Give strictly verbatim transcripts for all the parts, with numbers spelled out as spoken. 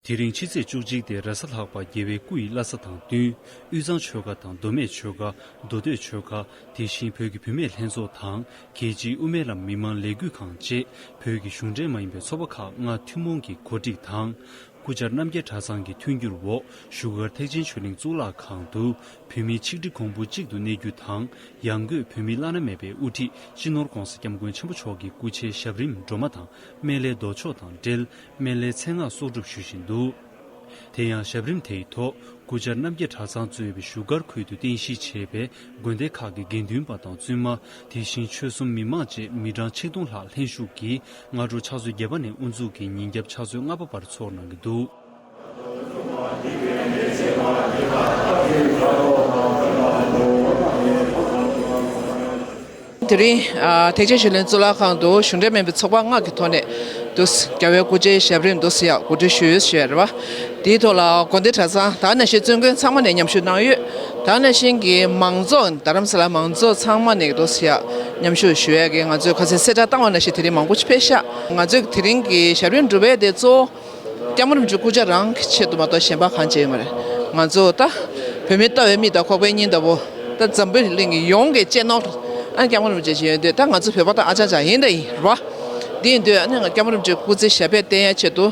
དེ་རིང་ཕྱི་ཚེས་བཅུ་གཅིག་སྟེ་རེས་གཟའ་ལྷག་པ་རྒྱལ་བའི་སྐུ་ཡི་བླ་གཟའ་དང་བསྟུན། དབུས་གཙང་ཆོལ་ཁ་དང་མདོ་སྨད་ཆོལ་ཁ། མདོ་སྟོད་ཆོལ་ཁ། དེ་བཞིན་བོད་ཀྱི་བུད་མེད་ལྷན་ཚོགས་དང་། རྒྱལ་སྤྱིའི་དབུ་མའི་ལམ་མི་མང་ལས་འགུལ་ཁང་བཅས་བོད་ཀྱི་གཞུང་འབྲེལ་མ་ཡིན་པའི་ཚོགས་པ་ཁག་ལྔ་ཐུན་མོང་གིས་གོ་སྒྲིག་དང་། སྐུ་བཅར་རྣམ་རྒྱལ་གྲྭ་ཚང་གི་མཐུན་འགྱུར་འོག་བཞུགས་སྒར་ཐེག་ཆེན་ཆོས་གླིང་གཙུག་ལག་ཁང་དུ། བོད་མིའི་ཆིག་སྒྲིལ་གོང་བུ་གཅིག་ཏུ་གནས་རྒྱུ་དང་། ཡང་སྒོས་བོད་མིའི་བླ་ན་མེད་པའི་དབུ་ཁྲིད་སྤྱི་ནོར་༧གོང་ས་༧སྐྱབས་མགོན་ཆེན་པོ་མཆོག་གི་སྐུ་ཕྱྭའི་ཞབས་རིམ་སྒྲོལ་མ་དང་སྨན་བླའི་མདོ་ཆོག་དང་འབྲེལ། སྨན་བླའི་མཚན་སྔགས་གསོག་སྒྲུབ་ཞུ་བཞིན་འདུག་དེ་ཡང་ཞབས་རིམ་དེའི་ཐོག་སྐུ་བཅར་རྣམ་རྒྱལ་གྲྭ་ཚང་གཙོས་པའི་བཞུགས་སྒར་ཁུལ་དུ་རྟེན་གཞི་བྱས་པའི་དགོན་སྡེ་ཁག་གི་དགེ་འདུན་པ་དང་བཙུན་མ། དེ་བཞིན་ཆོལ་གསུམ་མི་མང་བཅས་མི་གྲངས་ཆིག་སྟོང་ལྷག་ལྷན་ཞུགས་ཀྱིས་སྔ་དྲོ་ཕྱག་ཚོད་བརྒྱད་པ་ནས་དབུ་འཛུགས་ཀྱིས་ཉིན་རྒྱབ་ཕྱག་ཚོད་ལྔ་པ་བར་ཚོགས་གནང་གི་འདུག་དེ་རིང་ཨ་ཐེག་ཆེན་ཆོས་གླིང་གཙུག་ལག་ཁང་དུ་གཞུང་འབྲེལ་མིན་པའི་ཚོགས་པ་ལྔ་གི་ཐོག་ནས་འདུག་རྒྱལ་བའི་སྐུ་ཕྱྭའི་ཞབས་རིམ་འདུག་ཡག་གོ་སྒྲིག་ཞུས་ཞུས་རེད་བ། དེའི་ཐོག་ལ་དགོན་སྡེ་གྲྭ་ཚང་དེ་ནང་བཞིན་བཙུན་དགོན་ཚང་མ་ནས་མཉམ་ཞུགས་གནང་ཡོད། དེ་ནང་བཞིན་གྱི་མང་ཚོགས་རྡ་རམ་ས་ལ་མང་ཚོགས་ཚང་མ་ནས་འདུག་ཡག་མཉམ་ཞུགས་ཞུ་ཡག་གི་ང་ཚོས་ཁ་སང་གསལ་བསྒྲགས་བཏང་བ་ནང་བཞིན་དེ་རིང་མང་པོ་ཕེབས་ཤག་ང་ཚོས་དེ་རིང་གི་ཞབས་རིམ་སྒྲུབ་པའི་དེ་གཙོ་བོ། སྐྱབས་མགོན་རིན་པོ་ཆེ་སྐུ་ཕྱྭ་རང་གི་ཆེད་དུ་མ་གཏོགས་གཞན་པ་གང་བྱས་ཡོད་མ་རེད། ང་ཚོ་ད་བོད་མི་ལྟ་བའི་མིག་དང་ཁོག་པའི་སྙིང་ལྟ་བུ། ད་འཛམ་བུ་གླིང་གི་ཡོངས་ཀྱི་གཅེས་ནོར་ཨ་སྐྱབས་མགོན་རིན་པོ་ཆེ་ཞིག་ཡོད་དུས་ད་ང་ཚོ་བོད་པ་ད་ཨ་ཅག་ཅག་ཡིན་ད་ཡིན་རེད་བ། འདི་ཡིན་དུས་ཨ་ནི་ང་སྐྱབས་མགོན་རིན་པོ་ཆེ་སྐུ་ཚེ་ཞབས་པད་བརྟན་ཡ་ཆེད་དུ་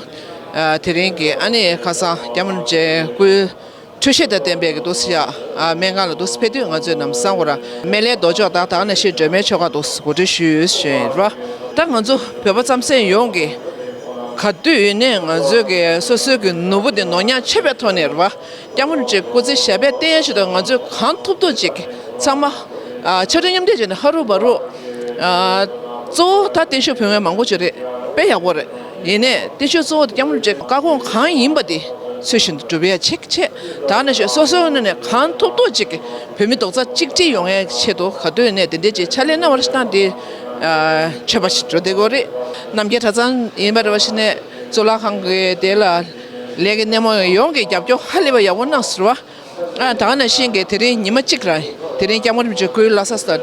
ཨ་དེ་རིང་གི་ཨ་ནི་ཁ་སང་སྐྱབས་མགོན་རིན་པོ་ཆེ་སྐུའི་འཕྲོད་བཞེས་དང་ལྡན་པའི་གི་འདུག་སེ་ཡ། ཨ་སྨན་ཁང་ལ་འདུག་སེ་ཕེབས་དུས་ང་ཚོས་ནམ་སང་བོ་ར་སྨན་བླའི་མདོ་ཆོག་དང་ད་ག་ནང་བཞིན་སྒྲོལ་མའི་ཆོ་ག་འདུག་སེ་གོ་སྒྲིག་ཞུས་ཞུས་ཡིན་ར། ད་ང་ཚོ་བོད་པ་རྩམ་ཟན་ཡོངས་ཀྱི་ག་དུས་ཡིན་ནའི་ང་ཚོའི་གི་སོ་སོའི་གི་ནོར་བུ་དེ་ནོར་ཉག་ཆད་པའི་ཐོག་ནས་ར་བ། སྐྱབས་མགོན་རིན་པོ་ཆེ་སྐུ་ཚེ་ཞབས་པད་བརྟན་ཡ་ཆེད་དུ་ང་ཚོས་གང་ཐུབ་ཐུབ་ཅིག་ཚང་མ་ཨ་ཕྱག་སྦྲེལ་མཉམ་འདེགས་བྱས་ནས་ཧ་རུ་བ་རུ། ཨ་གཙོ་བོ་ད་བརྟན་བཞུགས་ཕུལ་མཁན་མང་པོ་ཅིག་རེད། དཔེ་ཡག་པོ་རེད། ཡིན་ནའི་བརྟན་བཞུགས་གཙོ་བོ་དེ་སྐྱབས་མགོན་རིན་པོ་ཆེ་བཀའ་དགོངས་གང་ཡིན་པ་དེ་ཚུལ་བཞིན་དུ་སྒྲུབ་ཡ་ཆེད་ཆེད་ད་ནང་བཞིན་སོ་སོའི་ངོས་ནས་གང་ཐུབ་ཐུབ་ཅིག་བོད་མི་རྡོག་རྩ་གཅིག་སྒྲིལ་ཡོང་ཡའི་ཆེད་དུ་ག་དུས་ནས་དེ་འདྲའི་ཅིག་ཕྱག་ལས་གནང་བ་ཞིག་བཏང་དེ་ཨ་ཆོད་པ་ཞིག་འགྲོ་བསྡད་ཀྱི་ཡོད་རེད། རྣམ་རྒྱལ་གྲྭ་ཚང་ཡིན་པ་རེད་བ། ཕྱི་ནས་གཙུག་ལག་ཁང་གི་དེ་ལ་ལས་ཀྱི་སྣེ་མོ་ཡོངས་ཀྱིས་རྒྱབ་སྐྱོར་ཧ་ལས་པ་ཡག་པོ་གནང་ཟེར་བ། ཨ་ད་ག་ནང་བཞིན་གྱི་དེ་རིང་ཉི་མ་གཅིག་རང་དེ་རིང་སྐྱབས་མགོན་རིན་པོ་ཆེ་སྐུའི་བླ་གཟའ་ཟེར་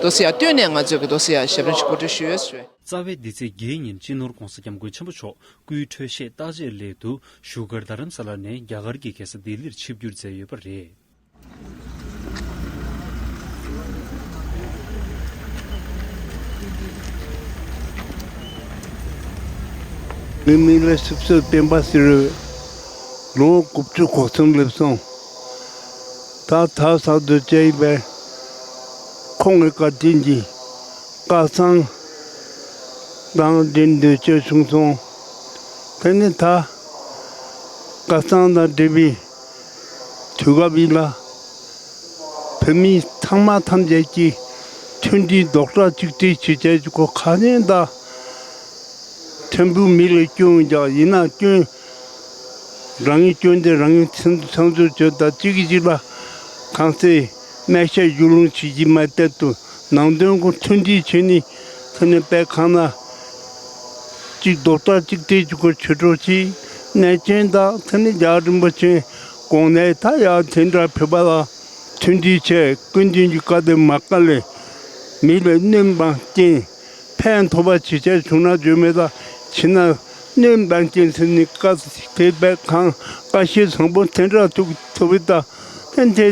དུས་སུ་ཡང་བསྟུན་ནས་ང་ཚོས་ཀྱི་དུས་སུ་ཡང་ཞབས་རིམ་ཞིག་གོ་སྒྲིག་ཞུས་ཡོད་ཟེར། རྩ་བའི་འདི་ཚེས་བརྒྱད་ཉིན་སྤྱི་ནོར་༧གོང་ས་༧སྐྱབས་མགོན་ཆེན་པོ་མཆོག་སྐུའི་འཕྲོད་བཞེས་བརྟག་དཔྱད་སླད་དུ་བཞུགས་སྒར་རྡ་རམ་ས་ལ་ནས་རྒྱ་གར་གྱི་རྒྱལ་ས་ལྡི་ལིར་ཆིབས་བསྒྱུར་མཛད་ཡོད་པ་རེད། ངའི་མིང་ལ་ཆིབས་བསྒྱུར་སྤེན་པ་ཟེར། ལོ་དགུ་བཅུ་གོ་གསུམ་སླེབས་སོང་། ད་ད་བསགས་དུ་བཅའ་ཡིན་པས། ཁོང་གི་བཀའ་དྲིན་གྱིས་སྐལ་བཟང་དང་འབྲེལ་འདོད་སྤྱོད་བྱུང་སོང་། དེ་ནི་ད་སྐལ་བཟང་དང་འབྲེལ་བའི་དུས་སྐབས་ཡིན་ལ། བོད་མི་ཚང་མ་ཐམས་ཅད་ཀྱིས་མཐུན་སྒྲིལ་རྡོག་རྩ་གཅིག་སྒྲིལ་བྱེད་བྱས་ཀྱི་སྐོར་ཁ་ཉན་དང་། ཕྲན་བུ་མི་ལ་སྐྱོན་རྒྱག་ཡིན་ན་སྐྱོན། རང་གི་སྐྱོན་དེ་རང་གིས་མཚོན་མཚོན་ཚུལ་བྱོས་དང་གཅིག་གིས་གཅིག་ལ་གང་ཚེ་སྨད་ཤ་བཞུ་ལུང་བྱེད་ཀྱི་མ་གཏད་དུ་ནང་དོན་གོ་མཐུན་སྒྲིལ་བྱས་ནས་ཁ་ནས་པད་ཁང་ན་གཅིག་རྡོག་རྩ་གཅིག་སྒྲིལ་གྱི་སྐོར་ཆོས་གྲོགས་ཀྱིས་གནས་ཆེན་དང་ཁ་ནས་རྒྱལ་བ་རིན་པོ་ཆེ་དགོངས་གནས་ད་ཡང་དེ་འདྲ་ཕེབས་པ་ལ་མཐུན་སྒྲིལ་བྱས་སྐུ་མདུན་གྱི་བཀའ་དེ་མ་བཀའ་ལས་མི་ལ་གནོད་པ་རྐྱེན། ཕན་ཐོགས་པ་ཇི་བྱས་བྱུང་ན་བརྗོད་མེད་ལ་ཕྱི་ནང་གནོད་པ་རྐྱེན་ཟེར་ནས་བཀའ་དེ་བས་གང་བཀའ་བཤད་བཟང་པོ་དེ་འདྲ་ཐུག་ཐུབ་པའི་ད་ཕན་ཐེ་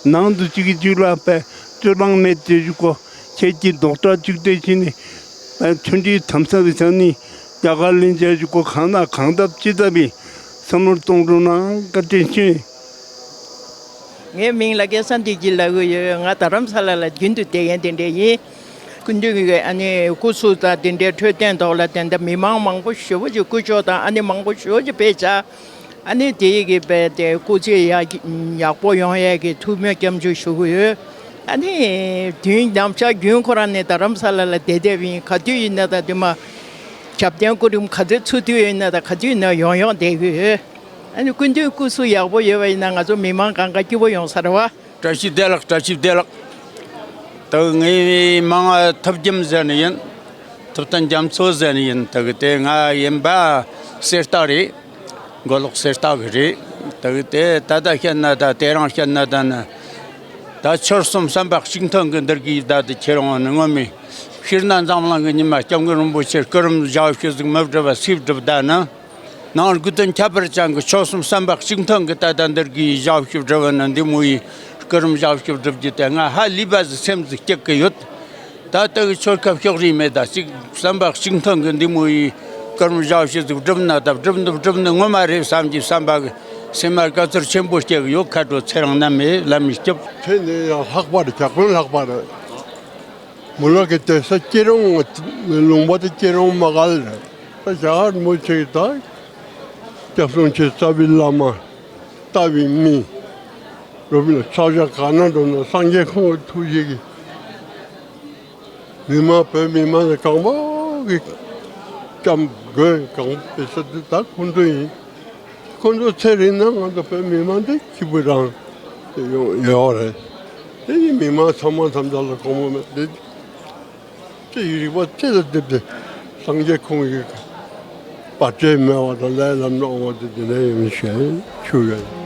ནང་དུ་གཅིག་གིས་གཅིག་ལ་བས་སྤྱོད་ལང་མེད་དེ་བཞུགས་གོ་ཁྱེད་ཀྱིས་རྡོག་རྩ་གཅིག་སྒྲིལ་བྱས་ནས་བས་མཐུན་སྒྲིལ་དམ་ཟབ་བྱས་ནས་རྒྱ་གར་ལན་བྱས་བཞུགས་གོ་གང་ན་གང་ཐབས་ཅི་ཐབས་ཡིན་བསམ་བློ་གཏོང་རོགས་གནང་། བཀའ་དྲིན་ཆེ། ངའི་མིང་ལ་སྐལ་བཟང་བདེ་སྐྱིད་ལབ་ཀྱི་ཡོད། ང་རྡ་རམ་ས་ལ་ལ་རྒྱུན་དུ་བསྡད་མཁན་དེ་འདྲ་ཡིན། སྐུ་མདུན་གྱི་ཨ་ནི་སྐུ་གཟུགས་དང་དེ་འདྲའི་འཕྲོད་བསྟེན་ཐོག་ལ་དེ་འདྲ་མི་མང་མང་པོ་ཞེ་པོ་ཅིག་སྐུ་ཞབས་དང་ཨ་ནི་མང་པོ་ཞེ་པོ་ཅིག་ཕེབས་བྱ། ཨ་ནི་དེ་ཡི་གི་བས་དེ་སྐུ་ཚེ་ཡག་ཡག་པོ་ཡོང་ཡས་ཀྱི་ཐུགས་སྨོན་སྐྱབས་འཇུག་ཞུ་གི་ཡོད། ཨ་ནི་དུས་ནམ་ཞག་རྒྱུན་ཁོ་རང་ནི་རྡ་རམ་ས་ལ་ལ་བསྡད་བསྡད་པ་ཡིན། ག་དུས་ཡིན་ན་ད་དེ་མ་ཞབས་བརྟན་སྐུ་རིམ་ག་ཚོད་ཚུགས་དུས་ཡིན་ན་ད་ག་དུས་ཡིན་ན་ཡོང་ཡོང་བསྡད་གི་ཡོད། ཨ་ནི་སྐུ་མདུན་སྐུ་གཟུགས་ཡག་པོ་ཡོད་པ་ཡིན་ན་ང་ཚོ་མི་མང་གང་ག་སྐྱིད་པོ་ཡོང་ས་རེད་བ། བཀྲ་ཤིས་བདེ་ལེགས། བཀྲ་ཤིས་བདེ་ལེགས། ད་ངའི་མིང་ཐུབ་བསྟན་ཟེར་ནི་ཡིན། ཐུབ་བསྟན་རྒྱ་མཚོ་ཟེར་ནི་ཡིན། ད་གི་དེ་ང་ཡིན་པ་གསེར་རྟ་རེད། མགོ་ལོག་གསེར་རྟ་གི་རེད། ད་གི་དེ་ད་ལྟ་བཤད་ན་ད་དེ་རིང་བཤད་ན་ད་ནི་ད་ཆོལ་གསུམ་བསམ་པ་གཅིག་མཐུན་གི་འདིར་གི་ད་དེ་ཁྱེར་འོང་ནི་ངོ་མི་ཤེས་ན། འཛམ་གླིང་གི་ཉི་མ་སྐྱབས་མགོན་རིན་པོ་ཆེ་སྐུ་རིམ་བཞག་ཤེས་ཟིག་མི་སྒྲུབ་པ་སུས་སྒྲུབ་ད་ནི། ནང་དགོས་དོན་ཁྱད་པར་ཅན་གྱི་ཆོལ་གསུམ་བསམ་པ་གཅིག་མཐུན་གྱི་ད་ལྟ་འདིར་གི་ཞབས་ཞུ་སྒྲུབ་ནི་འདི་མོ་ཡི་སྐུ་རིམ་ཞབས་ཞུ་སྒྲུབ་རྒྱུ་དེ་ང་ཧ་ལས་པ་ཟིག་སེམས་ཟིག་སྐྱིད་གི་ཡོད། ད་ལྟ་གི་ཆོལ་ཁ་ཕྱོགས་རིས་མེད་ད་གཅིག་བསམ་པ་གཅིག་མཐུན་གི་འདི་མོ་ཡི་སྐུ་རིམ་ཞབས་ཞུ་ཟིག་སྒྲུབ་ན་ད་སྒྲུབ་འདུག་སྒྲུབ་ནི་ངོ་མ་རེད་བསམ་གྱི་བསམ་པ་གི་སེམས་མ་དགའ་ཚོར་ཆེན་པོ་སྐྱེ་གི་ཡོད། ཁ་དྲོ་ཚེ་རིང་ནམ་མེད་ལམ་མི་སྐྱོབ། ཚེ་འདི་ཡང་ལྷག་པ་རེད། ཇག་དཔོན་ལྷག་པ་རེད། མི་ལོ་གི་དེ་ས་སྐྱེ་རུང་ལུང་པ་དེ་སྐྱེ་རུང་མ་གལ་རེད། ད་ཞག་མོ་ཆེ་གི་ད་སྐྱབས་སོང་ཆེ་རྩ་བའི་བླ་མ་ལྟ་བའི་མི་རོ་མི་ལ་ཚོགས་བཞག་ག་ན་འགྲོ་ན་སངས་རྒྱས་ཁོང་གི་ཐུགས་རྗེ་གི་མི་མང་བོད་མི་མང་དེ་གང་པོ་གི་སྐྱབས་མགོན་གང་པོ་དེ་ས་དེ་ད་ཁོང་ཚོ་ཡིན། ཁོང་ཚོ་ཚེ་རིང་ན་ང་ཚོ་བོད་མི་མང་དེ་སྐྱིད་པོ་རང་དེ་ཡོང་ཡོད་རེད། དེ་ཡིན་མི་མང་ཚང་མ་ཐམས་ཅད་ལ་དགོངས་པ་མེད་དེ། ཅི་ཡི་རིག་པ་ཚེ་ལ་འདེབས་ཏེ་སངས་རྒྱས་ཁོང་གི་བར་ཆད་མེད་པ་དང་ལས་ལམ་ལ་འོང་བ་དེ་དེ་ནས་ཡོང་ཞེས་ཞུ་ཡོད།